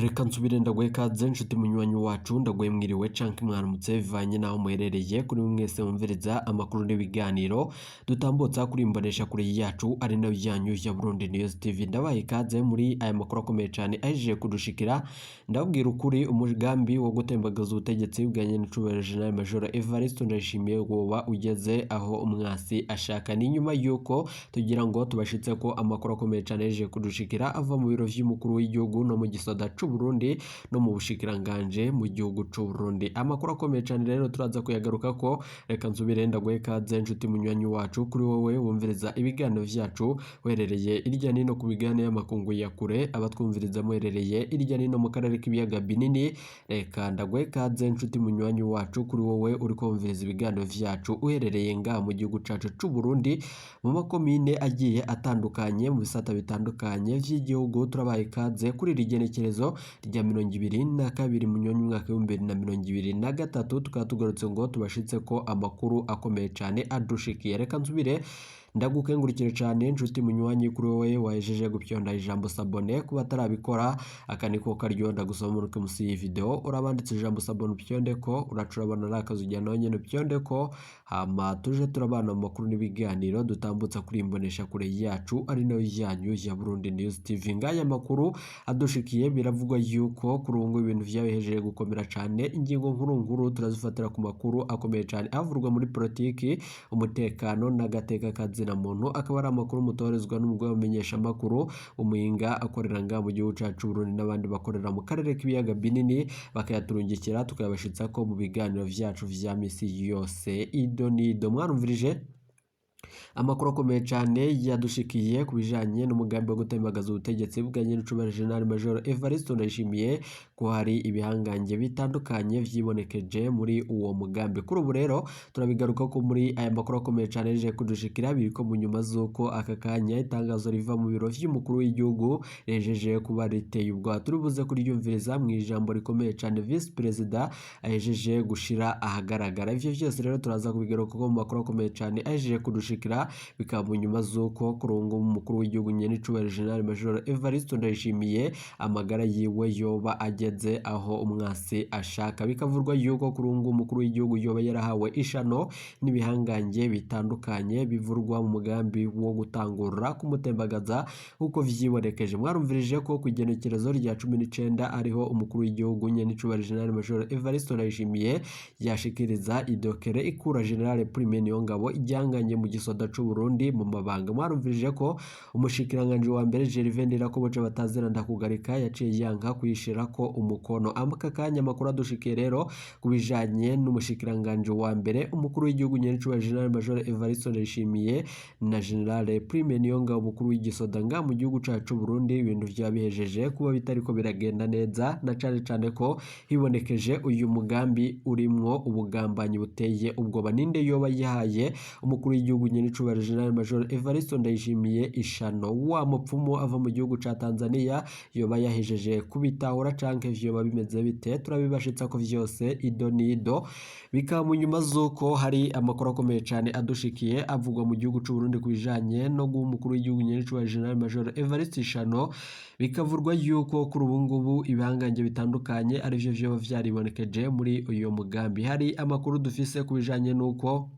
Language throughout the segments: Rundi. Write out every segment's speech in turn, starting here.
Reka nsubire ndaguhe ikaze nshuti munywanyi wacu, ndaguhe mwiriwe canke mwaramutse bivanye n'aho muherereye. Kuri mwese mwumviriza amakuru n'ibiganiro dutambutsa kuri imbonesha kure yacu ari nayo yanyu ya Burundi News TV, ndabaye ikaze muri aya makuru akomeye cane ahejeje kudushikira. Ndababwira ukuri, umugambi wo gutembagaza ubutegetsi bwa nyen'icubahiro General Major Evariste Ndayishimiye woba ugeze aho umwasi ashaka. Ni nyuma yuko tugira ngo tubashitse ko amakuru akomeye cane ahejeje kudushikira ava mu biro vy'umukuru w'igihugu no mu gisoda c'u Burundi no mu bushikiranganje mu gihugu c'u Burundi. Amakuru akomeye cane rero turaza kuyagaruka ko. Reka nsubire ndaguhe ikaze nshuti munywanyi wacu, kuri wowe wumviriza ibiganiro vyacu uherereye irya nino ku migabane y'amakungu ya kure, abatwumviriza muherereye irya nino mu karere k'ibiyaga binini. Reka ndaguhe ikaze nshuti munywanyi wacu, kuri wowe uriko wumviriza ibiganiro vyacu uherereye ngaha mu gihugu cacu c'u Burundi, mu makomine agiye atandukanye, mu bisata bitandukanye vy'igihugu. Turabaye ikaze kuri iri genekerezo rya 22 Munyonyo umwaka w'2023, tukaba tugarutse ngo tubashitse ko amakuru akomeye cane adushikiye. Reka nsubire ndagukengurukire cane nshuti munywanyi, kuri wowe wahejeje gupyonda ijambo s'abonner. Kuba atarabikora, aka niko karyo ndagusaba muruke musi y'iyi video urabanditse ijambo s'abonner, upyonde ko uraca urabona ari akazu ujyana nyene, upyonde ko, hama tuje turabana mu makuru n'ibiganiro dutambutsa kuri imbonesha kure yacu ari nayo yanyu ya Burundi News TV. Ngaya makuru adushikiye, biravugwa yuko kuri ubu ngubu ibintu vyabihejeje gukomera cane. Ingingo nkuru nkuru turazifatira ku makuru akomeye cane avurwa muri politiki, umutekano n'agateka kazina muntu, akaba ari amakuru mutorezwa n'umugwi w'abamenyeshamakuru umuhinga akorera ngaha mu gihugu cacu Burundi n'abandi bakorera mu karere k'ibiyaga binini, bakayaturungikira tukayabashitsako mu biganiro vyacu vya misi yose ido nido. Mwarumvirije amakuru akomeye cane yadushikiye ku bijanye n'umugambi wo gutembagaza ubutegetsi bwa nyenicubahiro General Major Evariste Ndayishimiye, ko hari ibihangange bitandukanye vyibonekeje muri uwo mugambi. Kuri ubu rero turabigaruka ko muri aya makuru akomeye cane yaje kudushikira, biriko mu nyuma z'uko aka kanya itangazo riva mu biro vy'umukuru w'igihugu rihejeje kuba riteye ubwoba. Turi buze kuryumviriza mu ijambo rikomeye cane Vice Perezida ahejeje gushira ahagaragara. Ivyo vyose rero turaza kubigaruka ko mu makuru akomeye cane ahejeje kudushikira, bikaba mu nyuma z'uko kurungu umukuru w'igihugu nyenicubahiro General Major Evariste Ndayishimiye amagara yiwe yoba ageze aho umwasi ashaka. Bikavurwa yuko kurungu umukuru w'igihugu yoba yarahawe ishano n'ibihangange bitandukanye bivurwa mu mugambi wo gutangura kumutembagaza uko vyibonekeje. Mwarumvirije ko ku igenekerezo rya 19 ariho umukuru w'igihugu nyenicubahiro General Major Evariste Ndayishimiye yashikiriza idokere ikura General Prime Niyongabo iryanganye mu gisoda c'u Burundi mu mabanga. Mwarumvirije ko umushikiranganje wa mbere Gervais Ndirakobuca batazira ndakugarika yaciye yanka kuyishirako umukono. Aka kanya amakuru adushikiye rero ku bijanye n'umushikiranganje wa mbere, umukuru w'igihugu nyenicubahiro General Major Evariste Ndayishimiye na General Prime Niyongabo umukuru w'igisoda nga mu gihugu cacu Burundi, ibintu vya bihejeje kuba bitariko biragenda neza, na cane cane ko hibonekeje uyu mugambi urimwo ubugambanyi buteye ubwoba. Ninde yoba yihaye umukuru w'igihugu nyenicubahiro General Major Evariste Ndayishimiye ishano? Wa mupfumu ava mu gihugu ca Tanzania yoba yahejeje kubitahura canke vyoba bimeze bite? Turabibashitsa ko vyose ido nido. Bikaba mu nyuma z'uko hari amakuru akomeye cane adushikiye avugwa mu gihugu c'u Burundi ku bijanye no guha umukuru w'igihugu nyenicubahiro General Major Evariste Ishano. Bikavurwa yuko kuri ubu ngubu ibihangange bitandukanye arivyo vyoba vyaribonekeje muri uyu mugambi. Hari amakuru dufise ku bijanye n'uko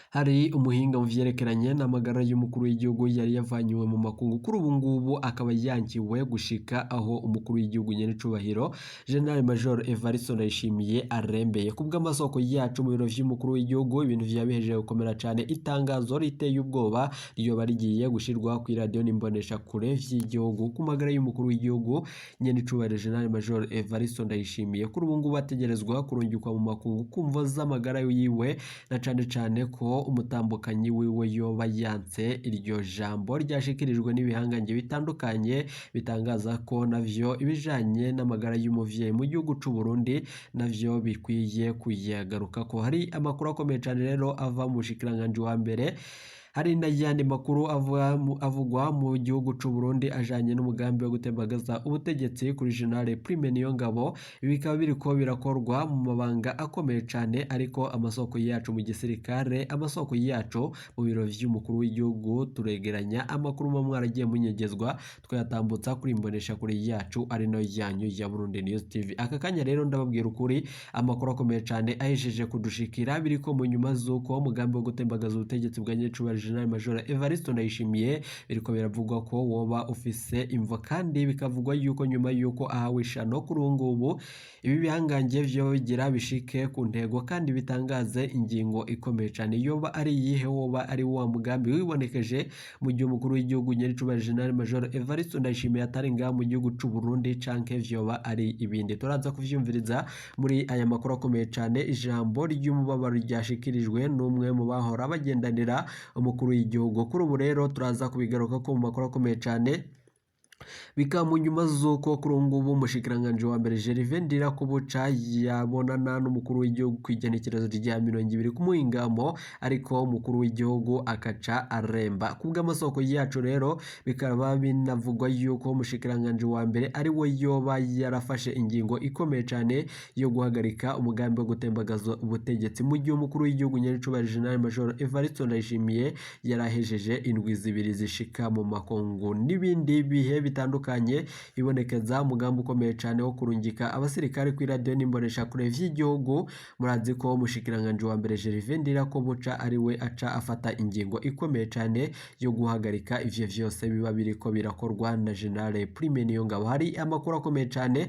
hari umuhinga mu vyerekeranye n'amagara y'umukuru w'igihugu yari yavanywe mu makungu, kuri ubu ngubu akaba yankiwe gushika aho umukuru w'igihugu nyenicubahiro General Major Evariste Ndayishimiye arembeye. Kubw'amasoko yacu mu biro vy'umukuru w'igihugu, ibintu vyabihejeje gukomera cane. Itangazo riteye ubwoba ryoba rigiye gushirwa kw'iradiyo n'imbonesha kure vy'igihugu ku magara y'umukuru w'igihugu nyenicubahiro General Major Evariste Ndayishimiye. Kuri ubu ngubu ategerezwa kurungikwa mu makungu kumvo z'amagara yiwe, na cane cane ko umutambukanyi wiwe yoba yanse iryo jambo ryashikirijwe n'ibihangange bitandukanye bitangaza ko navyo ibijanye n'amagara y'umuvyeyi mu gihugu c'u Burundi navyo bikwiye kuyagarukako. Hari amakuru akomeye cane rero ava mu bushikiranganje wa mbere. Hari n'ayandi makuru avugwa mu gihugu c'u Burundi ajanye n'umugambi wo gutembagaza ubutegetsi kuri General Prime Niyongabo. Ibi bikaba biriko birakorwa mu mabanga akomeye cane, ariko amasoko yacu mu gisirikare, amasoko yacu mu biro vy'umukuru w'igihugu, turegeranya amakuru muba mwaragiye munyegezwa tukayatambutsa kuri imbonesha kure yacu ari nayo yanyu ya Burundi News TV. Aka kanya rero ndababwira ukuri, amakuru akomeye cane ahejeje kudushikira biriko mu nyuma z'uko umugambi wo gutembagaza ubutegetsi bwa nyecubahiro General Major Evariste Ndayishimiye biriko biravugwa ko woba ufise imvo, kandi bikavugwa yuko nyuma yuko ahawe ishano kuri ubu ngubu ibi bihangange vyoba bigira bishike ku ntego kandi bitangaze ingingo ikomeye cane. Yoba ari iyihe? Woba ari wa mugambi wibonekeje mu gihe umukuru w'igihugu nyecubahiro General Major Evariste Ndayishimiye atari ngaha mu gihugu c'u Burundi, canke vyoba ari ibindi? Turaza kuvyumviriza muri aya makuru akomeye cane. Ijambo ry'umubabaro ryashikirijwe n'umwe mu bahora bagendanira umukuru w'igihugu. Kuri ubu rero turaza kubigaruka ko mu makuru akomeye cane, bikaba mu nyuma z'uko kuri ubu ngubu umushikiranganji wa mbere Gervais Ndirakobuca yabonana n'umukuru w'igihugu ku igenekerezo rya 20 ku muhingamo, ariko umukuru w'igihugu akaca aremba. Ku bw'amasoko yacu rero bikaba binavugwa yuko umushikiranganji wa mbere ari we yoba yarafashe ingingo ikomeye cane yo guhagarika umugambi wo gutembagaza ubutegetsi, mu gihe umukuru w'igihugu nyaricubahiro General Major Evariste Ndayishimiye yarahejeje indwi zibiri zishika mu makungu n'ibindi bihe bitandukanye ibonekeza umugambi ukomeye cane wo kurungika abasirikare kuri radio n'imbonesha kure vy'igihugu. Murazi ko umushikiranganji wa mbere Gervais Ndirakobuca ari we aca afata ingingo ikomeye cane yo guhagarika ivyo vyose biba biriko birakorwa na General Prime Niyongabo. Hari amakuru akomeye cane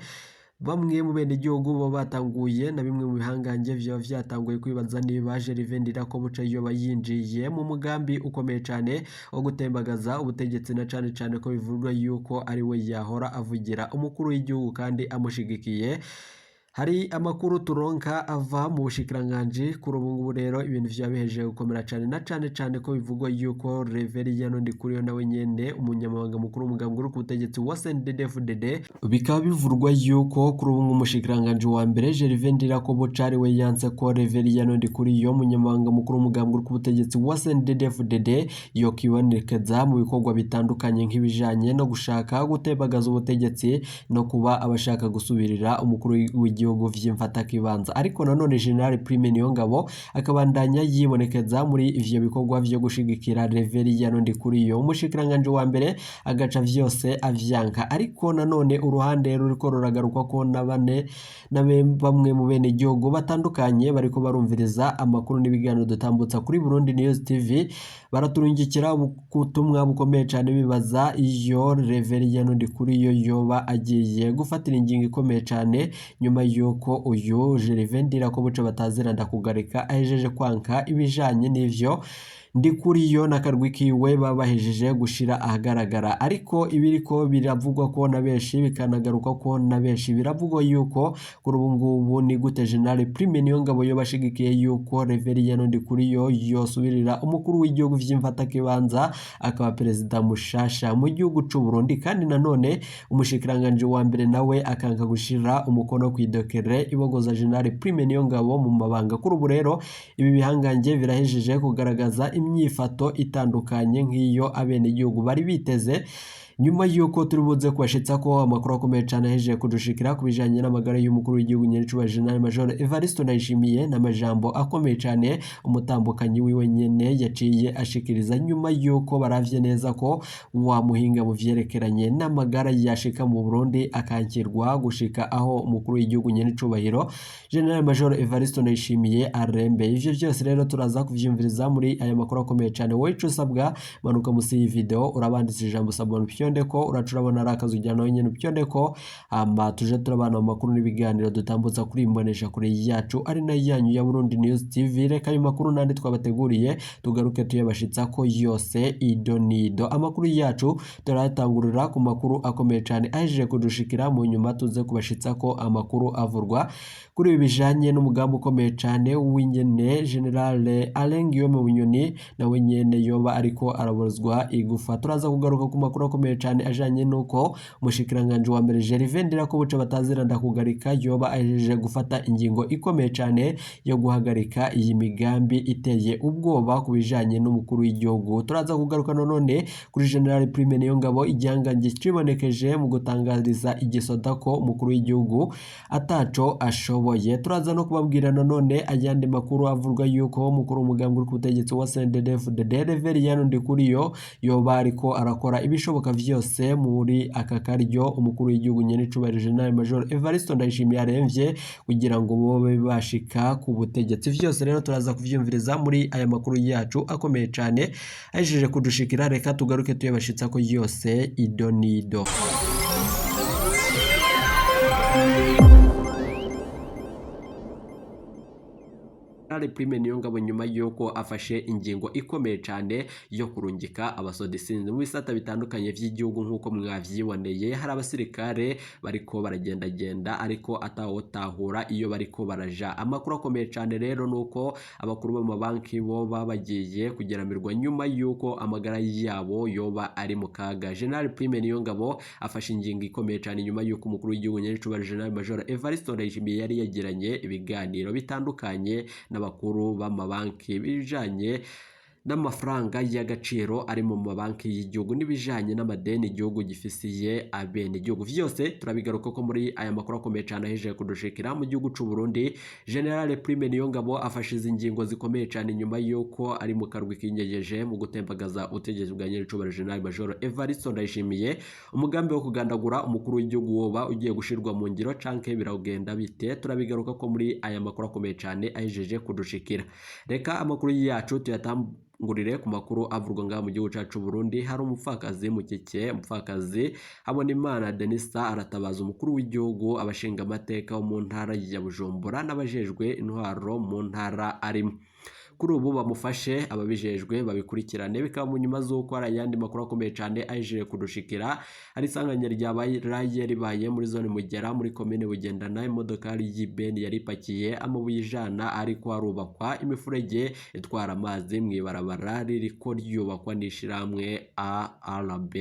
bamwe mu benegihugu bo batanguye na bimwe mu bihangange vyoba vyatanguye kwibaza niba Gervais Ndirakobuca yoba yinjiye mu mugambi ukomeye cane wo gutembagaza ubutegetsi, na cane cane ko bivugwa yuko ari we yahora avugira umukuru w'igihugu kandi amushigikiye. Hari amakuru turonka ava mu bushikiranganji. Kuri ubu ngubu rero ibintu vyoba bihejeje gukomera cane, na cane cane ko bivugwa yuko Reverien Ndikuriyo nawe nyene umunyamabanga mukuru w'umugambi uri ku butegetsi wa CNDD-FDD, bikaba bivurwa yuko kuri ubu ngubu umushikiranganji wa mbere Gervais Ndirakobuca ari we yanse ko Reverien Ndikuriyo umunyamabanga mukuru w'umugambi uri ku butegetsi wa CNDD-FDD yokwibonekeza mu bikorwa bitandukanye nk'ibijanye no gushaka gutembagaza ubutegetsi no kuba abashaka gusubirira umukuru w'igihugu vy'imfatakibanza. Ariko nanone General Prime Niyongabo akabandanya yibonekeza muri ivyo bikorwa vyo gushigikira Reverien Ndikuriyo, umushikiranganji wa mbere agaca vyose avyanka. Ariko nanone uruhande ruriko ruragaruka ko na bamwe mu bene gihugu batandukanye bariko barumviriza amakuru n'ibiganiro dutambutsa kuri Burundi News TV, baraturungikira ubutumwa bukomeye cane bibaza iyo Reverien Ndikuriyo yoba agiye gufatira ingingo ikomeye cane nyuma yuko uyu Gervais Ndirakobuca batazira ndakugarika ahejeje kwanka ibijanye n'ivyo Ndikuriyo n'akarwi kiwe babahejeje gushira ahagaragara. Ariko ibiriko biravugwa ko na benshi, bikanagaruka ko na benshi, biravugwa yuko kuri ubu ngubu ni gute General Prime Niyongabo yoba ashigikiye yuko Reverien Ndikuriyo yosubirira umukuru w'igihugu vy'imfatakibanza akaba perezida mushasha mu gihugu c'u Burundi, kandi nanone umushikiranganji wa mbere nawe akanka gushira umukono kw'idokere ibogoza General Prime Niyongabo mu mabanga. Kuri ubu rero ibi bihangange birahejeje kugaragaza imyifato itandukanye nk'iyo abenegihugu bari biteze, nyuma yuko turi buze kubashitsa ko amakuru akomeye cane ahejeje kudushikira ku bijanye n'amagara y'umukuru w'igihugu nyaricubahiro General Major Evariste Ndayishimiye, n'amajambo akomeye cane umutambukanyi wiwe nyene yaciye ashikiriza nyuma yuko baravye neza ko wa muhinga mu vyerekeranye n'amagara yashika mu Burundi akankirwa gushika aho umukuru w'igihugu nyaricubahiro General Major Evariste Ndayishimiye arembe. Ivyo vyose rero turaza kuvyumviriza muri aya makuru akomeye cane. Wowe ico usabwa, manuka musi y'iyi video urabanditse ijambo sabona upyondeko, uraca urabona ari akazu ujyana nawe nyene upyondeko, hama tuje turabana mu makuru n'ibiganiro dutambutsa kuri imbonesha kure yacu ari nayo yanyu ya Burundi News TV. Reka ayo makuru nandi twabateguriye tugaruke tuyabashitsa ko yose ido nido. Amakuru yacu turayatangurira ku makuru akomeye cane ahejeje kudushikira, mu nyuma tuze kubashitsa ko amakuru avurwa kuri ibi bijanye n'umugambi ukomeye cane w'ingene General Alain Guillaume Bunyoni nawe nyene yoba ariko araborozwa igufa. Turaza kugaruka ku makuru akomeye cane ajanye nuko umushikiranganje wa mbere Gervais Ndirakobuca batazira ndakugarika yoba ahejeje gufata ingingo ikomeye cane yo guhagarika iyi migambi iteye ubwoba ku bijanye n'umukuru w'igihugu. Turaza kugaruka none kuri General Prime Niyongabo, igihangange cibonekeje mu gutangariza igisoda ko umukuru w'igihugu ataco ashoboye. Turaza no kubabwira nanone ayandi makuru avuga yuko umukuru w'umugambi uri ku butegetsi wa CNDD-FDD Reverien Ndikuriyo yoba ariko arakora ibishoboka vyose muri aka karyo umukuru w'igihugu nyen'icubahiro General Major Evariste Ndayishimiye aremvye kugira ngo bobe bashika ku butegetsi. Vyose rero turaza kuvyumviriza muri aya makuru yacu akomeye cane ahejeje kudushikira. Reka tugaruke tuyabashitsa ko yose idonido. Prime Niyongabo nyuma yuko afashe ingingo ikomeye cane yo kurungika abasodisinzi mu bisata bitandukanye vy'igihugu nk'uko mwavyiboneye, hari abasirikare bariko baragendagenda ariko atawotahura iyo bariko baraja. Amakuru akomeye cane rero nuko abakuru b'amabanki bo babagiye kugeramirwa nyuma yuko amagara yabo yoba ari mu kaga. General Prime Niyongabo afashe ingingo ikomeye cane nyuma yuko umukuru w'igihugu nyenicubahiro General Major Evariste Ndayishimiye yari yagiranye ibiganiro bitandukanye n'abakuru b'amabanki bijanye n'amafaranga y'agaciro ari mu mabanki y'igihugu n'ibijanye n'amadeni igihugu gifisiye abene igihugu. Vyose turabigaruka ko muri aya makuru akomeye cane ahejeje kudushikira mu gihugu c'u Burundi. General Prime Niyongabo afashe izi ngingo zikomeye cane nyuma yuko ari mu karwi kinyegeje mu gutembagaza ubutegetsi bwa nyenicubahiro General Major Evariste Ndayishimiye. Umugambi wo kugandagura umukuru w'igihugu woba ugiye gushirwa mu ngiro canke biragenda bite? Turabigaruka ko muri aya makuru akomeye cane ahejeje kudushikira. Reka amakuru yacu tuyatangurire ku makuru avurwa ngaha mu gihugu cacu Burundi. Hari umupfakazi mukike, umupfakazi Habonimana Denisa aratabaza umukuru w'igihugu, abashinga amateka bo mu ntara ya Bujumbura n'abajejwe intwaro mu ntara arimo. Kuri ubu bamufashe ababijejwe babikurikirane. Bikaba mu nyuma z'uko hari ayandi makuru akomeye cane ahejeje kudushikira. Hari isanganya ryabaye ribaye muri zone Mugera muri komine Bugendana, imodokari y'ibeni yari ipakiye amabuye ijana ariko harubakwa imifurege itwara amazi mw'ibarabara ririko ryubakwa n'ishirahamwe ARB.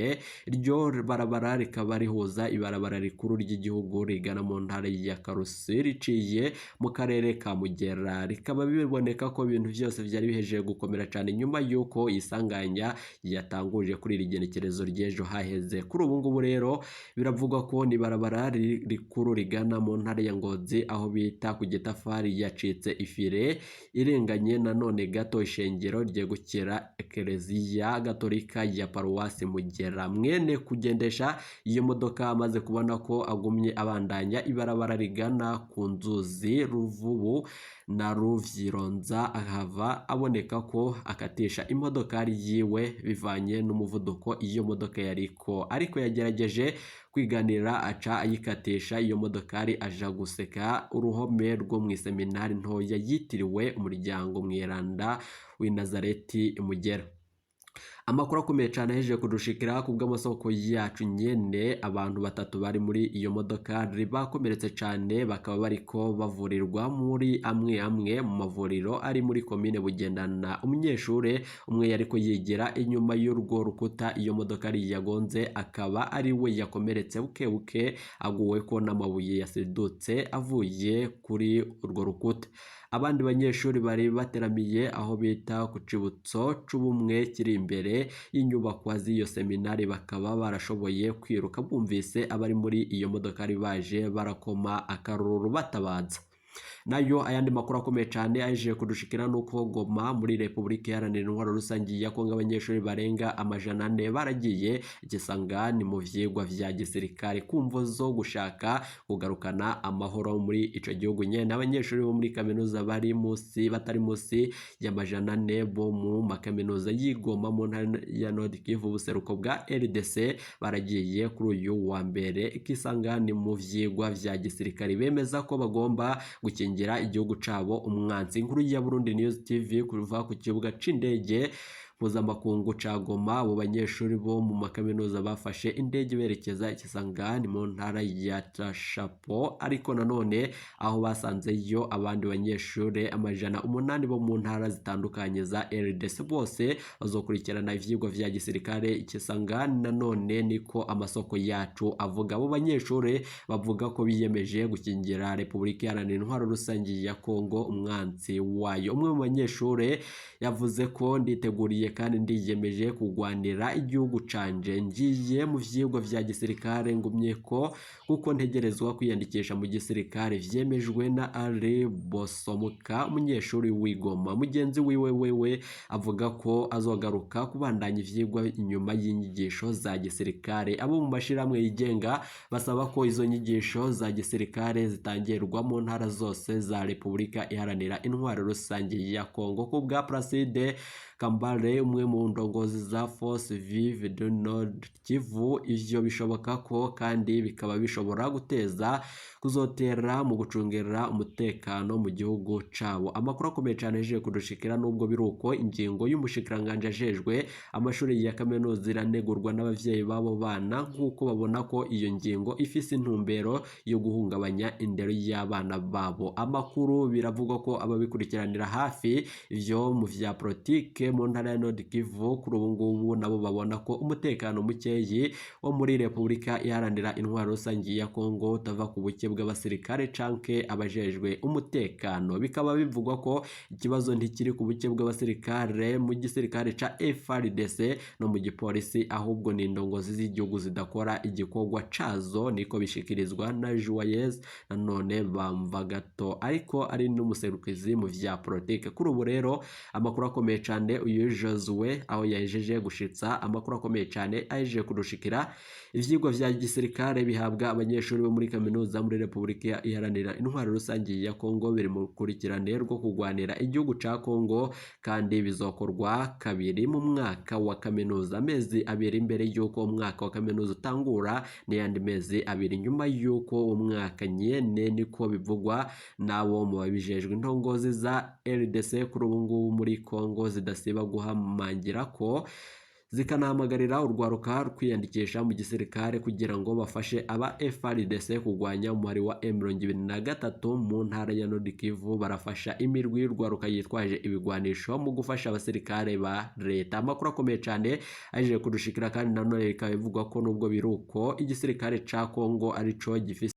Iryo barabara rikaba rihuza ibarabara rikuru ry'igihugu rigana mu ntara ya Karusi riciye mu karere ka Mugera. Rikaba biboneka ko ibintu vyose vyari bihejeje gukomera cane nyuma yuko isanganya yatanguje kuri iri genekerezo ry'ejo haheze. Kuri ubu ngubu rero biravugwa ko ni barabara rikuru rigana mu ntara ya Ngozi aho bita ku Gitafari yacitse ifire irenganye nanone gato ishengero ryegukira Ekereziya Gatolika ya Paruwasi Mugera. Mwene kugendesha iyo modoka amaze kubona ko agumye abandanya ibarabara rigana ku nzuzi Ruvubu na Ruvyironza, ahava aboneka ko akatisha imodokari yiwe bivanye n'umuvuduko iyo modoka yariko, ariko yagerageje kwiganira aca ayikatisha iyo modokari aja guseka uruhome rwo mw'iseminari ntoya yitiriwe umuryango mweranda w'i Nazareti Mugera. Amakuru akomeye cane ahejeje kudushikira ku bw'amasoko yacu nyene, abantu batatu bari muri iyo modoka bakomeretse cane bakaba bariko bavurirwa muri amwe amwe mu mavuriro ari muri komine Bugendana. Umunyeshure umwe yariko yigira inyuma y'urwo rukuta iyo modoka yagonze akaba ari we yakomeretse buke buke aguweko n'amabuye yasidutse avuye kuri urwo rukuta. Abandi banyeshuri bari bateramiye aho bita ku cibutso c'ubumwe kiri imbere y'inyubakwa z'iyo seminari bakaba barashoboye kwiruka bumvise abari muri iyo modokari baje barakoma akaruru batabaza. Nayo ayandi makuru akomeye cane ahejeje kudushikira nuko Goma muri Republika Iharanira Intwaro Rusangi ya Kongo abanyeshuri barenga 400 baragiye igisangani mu vyigwa vya gisirikare kumvo zo gushaka kugarukana amahoro muri ico gihugu nyene. Abanyeshuri bo muri kaminuza bari musi batari musi ya 400 bo mu makaminuza y'Igoma mu ntara ya Nord Kivu ubuseruko bwa RDC baragiye kuri uyu wa mbere ikisangani mu vyigwa vya gisirikare, bemeza ko bagomba gukingira igihugu cabo umwanzi. Inkuru ya Burundi News TV kuva ku kibuga c'indege mpuzamakungu ca Goma. Abo banyeshuri bo mu makaminuza bafashe indege berekeza i Kisangani mu ntara ya Tshapo, ariko nanone aho basanzeyo abandi banyeshuri 800 bo mu ntara zitandukanye za RDC, bose bazokurikirana ivyigwa vya gisirikare i Kisangani. Nanone niko amasoko yacu avuga. Abo banyeshuri bavuga ko biyemeje gukingira Repubulika Iharanira Intwaro Rusange ya Kongo umwansi wayo. Umwe mu banyeshuri yavuze ko nditeguriye kandi ndiyemeje kugwanira igihugu canje, ngiye mu vyigwa vya gisirikare ngumye ko kuko ntegerezwa kwiyandikisha mu gisirikare, vyemejwe na Ali Bosomuka, umunyeshuri w'Igoma. Mugenzi wiwe wewe avuga ko azogaruka kubandanya ivyigwa inyuma y'inyigisho za gisirikare. Abo mu mashirahamwe yigenga basaba ko izo nyigisho za gisirikare zitangirwa mu ntara zose za Repubulika Iharanira Intwaro Rusange ya Kongo. Ku bwa Placide Kambale, umwe mu ndongozi za Force Vive du Nord Kivu, ivyo bishoboka ko kandi bikaba bishobora guteza kuzotera mu gucungera umutekano mu gihugu cabo. Amakuru akomeye cane aje kudushikira, nubwo biruko ingingo y'umushikiranganje ajejwe amashuri ya kaminuza iranegurwa n'abavyeyi b'abo bana, nk'uko babona ko iyo ngingo ifise intumbero yo guhungabanya indero y'abana babo. Amakuru biravugwa ko ababikurikiranira hafi ivyo mu vya politike mu ntara ya Nord Kivu kuri ubu ngubu nabo babona ko umutekano mukeyi wo muri Repubulika Iharanira Intwaro Rusange ya Kongo utava ku buke bw'abasirikare canke abajejwe umutekano. Bikaba bivugwa ko ikibazo ntikiri ku buke bw'abasirikare mu gisirikare ca FARDC no mu gipolisi, ahubwo ni indongozi z'igihugu zidakora igikorwa cazo, niko bishikirizwa na Joyeuse nanone bamva gato, ariko ari n'umuserukizi mu vya politike. Kuri ubu rero amakuru akomeye cane uyu Josue aho yahejeje gushitsa amakuru akomeye cane ahejeje kudushikira, ivyigwa vya gisirikare bihabwa abanyeshuri bo muri kaminuza muri Repubulika Iharanira Intwaro Rusange ya Kongo biri mu rukurikirane rwo kugwanira igihugu ca Kongo, kandi bizokorwa kabiri mu mwaka wa kaminuza, amezi abiri imbere y'uko umwaka wa kaminuza utangura n'ayandi mezi abiri nyuma y'uko umwaka nyene, niko bivugwa n'abo mu babijejwe. Intongozi za RDC kuri ubu ngubu muri Kongo zidasiba guhamangira ko zikanahamagarira urwaruka kwiyandikisha mu gisirikare kugira ngo bafashe aba FARDC kurwanya umuhari wa M23 mu ntara ya Nord Kivu. Barafasha imirwi y'urwaruka yitwaje ibigwanisho mu gufasha abasirikare ba leta. Amakuru akomeye cane aje kudushikira, kandi nanone bikaba bivugwa ko nubwo biruko igisirikare ca Kongo arico gifise